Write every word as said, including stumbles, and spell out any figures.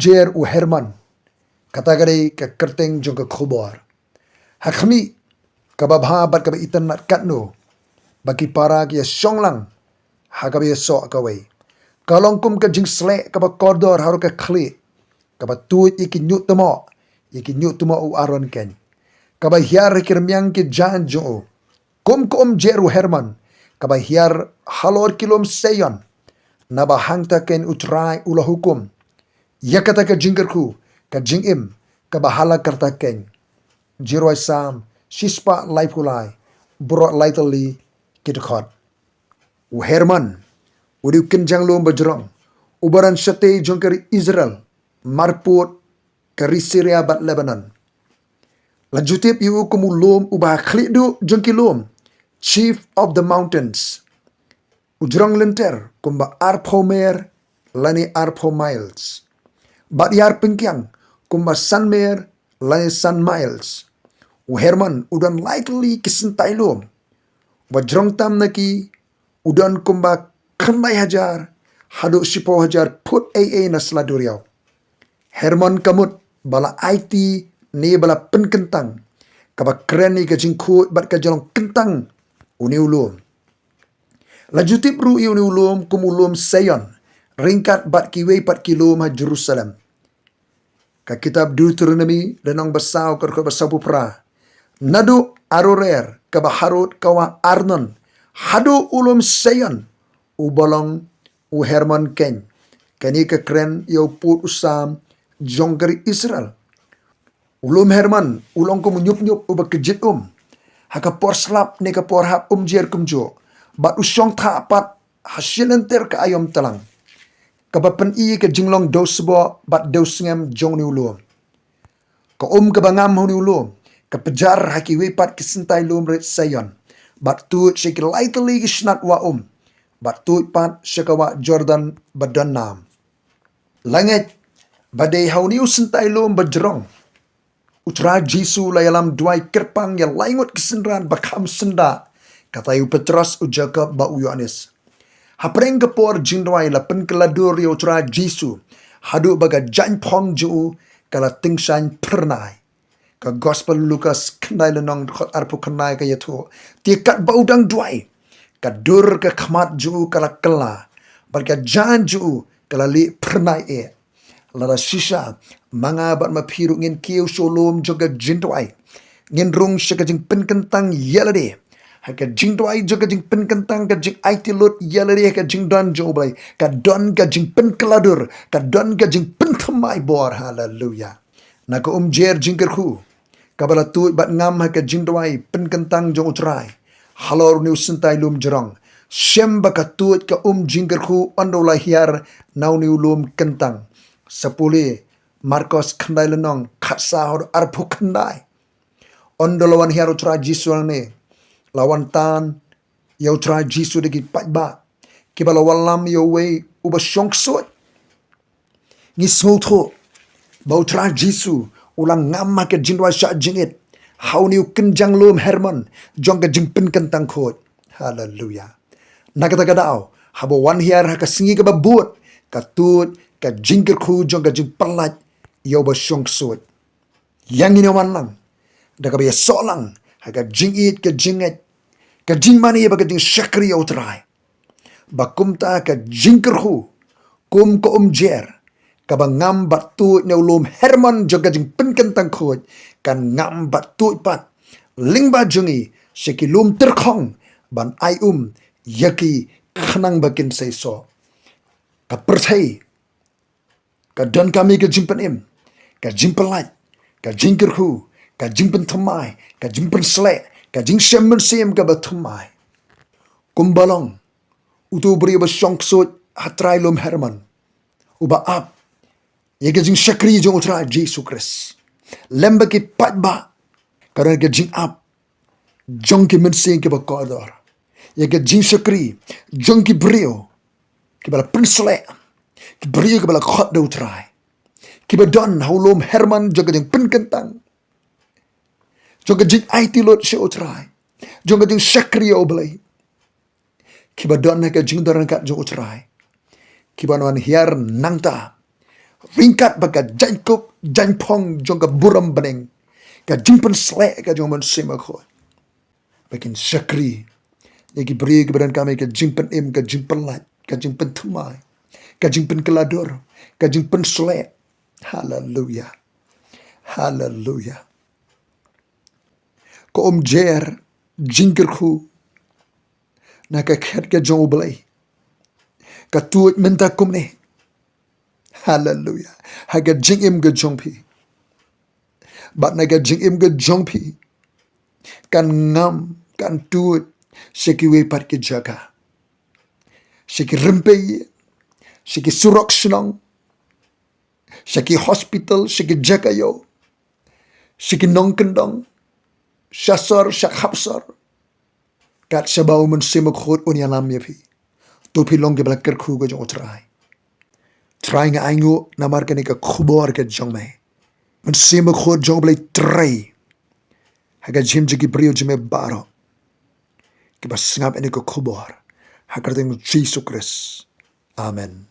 jer u Hermon. Kata ka dei ka kyrteng jong ka khubor. Ha khmih, kaba bha bad kaba itynnad katno ba ki para ki ïa shong lang ha kaba ïasoh kawei. Ka long kum ka jingsleh kaba kordor halor ka khlieh, kaba tuid ïa ki ñiuhtmoh, ïa ki ñiuhtmoh u Aaron keiñ, kaba hiar ha ki rmiang ki jaiñ jong u. Kum ka umjer u Hermon kaba hiar halor ki lum Seion, naba hangta keiñ U Trai u la hukum ïa kata ka jingkyrkhu, ka jingim kaba ha la karta keiñ. Jingrwai Salm shispah laiphew lai, baroh lai tylli ki dkhot. U Hermon, u dei u kynjang lum bajrong, u baran shatei jong ka ri Israel, marpud ka ri Syria bad Lebanon. La ju tip ïa u kum u lum uba ha khlieh duh jong ki lum, chief of the mountains. U jrong lynter kumba arphew mer lane arphew miles, bad ïar pyngkiang kumba san mer lane san miles. U Hermon u don lai tylli ki syntai lum. Uba jrong tam na ki u don kumba khyndai hajar haduh shiphew hajar phut ei ei na sla duriaw. Hermon ka mut ba la aiti ne ba la pynkyntang, kaba kren ïa ka jingkhuid bad ka jinglong kyntang une u lum. La ju tip ruh ïa une u lum kum u lum Seion, ryngkat bad kiwei pat ki lum ha Jerusalem. Ka kitab Deuteronomi lynnong ba saw ka dkhot ba sawphew phra. Naduh Aroer kaba harud ka wah Arnon haduh u lum Seion, uba long u Hermon keiñ. Kane ka kren ïa u pud u sam jong ka ri Israel. U lum Hermon u long kum u ñiup ñiup uba kjit um ha ka por slap ne ka por hap umjer kumjuh, bad u shong thah pat ha shi lynter ka aïom tlang, kaba pyni ka jinglong dew sboh bad dew sngem jong une u lum. Ka um kaba ngam ha une u lum ka pjar ha kiwei pat ki syntai lum rit Seion, bad tuid sha ki lai tylli ki shnat wah um, bad tuid pat sha ka wah Jordan ba don nam. La ngeit ba dei ha une u syntai lum bajrong U Trai Jisu u la ïalam duwai kyrpang ïa lai ngut ki synran ba kham syndah, kata ïa u Petros, u Jakob bad u Ïoannis. Hapdeng ka por jingduwai la pynkylla dur ïa U Trai Jisu haduh ba ka jaiñphong jong u ka la tyngshaiñ phyrnai. Ka Gospel Lukas khyndai lynnong dkhot arphew khyndai ka ïathuh, te katba u dang duwai, ka dur ka khmat jong u ka la kylla, bad ka jaiñ jong u ka la lieh phyrnai eh. Lada shisha ma nga bad ma phi ruh ngin kiew sha u lum jong ka jingduwai, ngin rung sha ka jingpynkyntang ïa lade. Ha ka jingduwai jong ka jingpynkyntang, ka jingaiti lut ïa lade ha ka jingdon jong U Blei, ka don ka jingpynkylla dur, ka don ka jingpynthymmai bor. Haleluya. Na ka umjer jingkyrkhu kaba la tuid bad ngam ha ka jingduwai pynkyntang jong U Trai halor une u syntai lum jrong, shem ba ka tuid ka um jingkyrkhu ynda u la hiar na une u lum kyntang. Sa pule Markos khyndai lynnong khatsaw haduh arphew khyndai. Ynda la wan hiar U Trai Jisu hangne, la wan tan ïa U Trai Jisu da ki paidbah kiba la wallam ïa uwei uba shong ksuid. Ngi sngewthuh ba U Trai Jisu u la ngam ha ka jingduwai shah jingit ha une u kynjang lum Hermon jong ka jingpynkyntang khuid. Haleluya. Na kata ka daw, haba wan hiar ha ka sngi kaba bud, ka tuid ka jingkyrkhu jong ka jingpyllait ïa uba shong ksuid. Ïa ngin ïa wan lang da kaba ïasoh lang ha ka jingïeit, ka jingngeit, ka jingmane bad ka jingshakri ïa U Trai. Ba kumta ka jingkyrkhu kum ka umjer kaba ngam bad tuid na u lum Hermon jong ka jingpynkyntang khuid kan ngam bad tuid pat lyngba jong ngi sha ki lum tyrkhong ban ai um ïa ki khnang ba kin seisoh. Ka pyrthei ka donkam ïa ka jingpynim, ka jingpyllait, ka jingkyrkhu, ka jingpynthymmai, ka jingpynsleh, ka jingshem mynsiem kaba thymmai. Kumba long uto u briew ba shong ksuid ha trai lum Hermon, uba ap ïa ka jingshakri jong U Trai Jisu Khrist lem bad ki paidbah, ka don ka jingap jong ki mynsiem kiba kordor, ïa ka jingshakri jong ki briew kiba la pynsleh, ki briew kiba la khot da U Trai, kiba don ha u lum Hermon jong ka jingpynkyntang, jong ka jingaiti lut sha U Trai, jong ka jingshakri ïa U Blei, kiba don ha ka jingdon ryngkat jong U Trai, kiba wan hiar nangta Ryngkat bad ka jaiñkup jaiñphong jong ka burom bneng, ka jingpynsleh ka jong u Mynsiem Bakhuid, ba kin shakri ïa ki briew kiba donkam ïa ka jingpynim, ka jingpynlait, ka jingpynthymmai, ka jingpynkylla dur, ka jingpynsleh. Haleluya. Haleluya. Ka umjer jingkyrkhu na ka khet ka jong U Blei ka tuid mynta kumne. Haleluya. Ha ka jingim ka jong phi. Bad na ka jingim ka jong phi kan ngam, kan tuid sha kiwei pat ki jaka, sha ki rympei, sha ki surok shnong, sha ki hospital, sha ki jaka ïoh, sha ki nongkyndong, sha sor, sha khap sor. Kat shaba u Mynsiem Bakhuid un ïalam ïa phi, to phi long kiba la kyrkhu ka jong U Trai. Trai, nga ainguh namar kane ka khubor ka jong me. Mynsiem Bakhuid jong U Blei, trei ha ka jingim jong ki briew jong me baroh kiba sngap ïa kane ka khubor, ha ka kyrteng Jisu Khrist. Amen.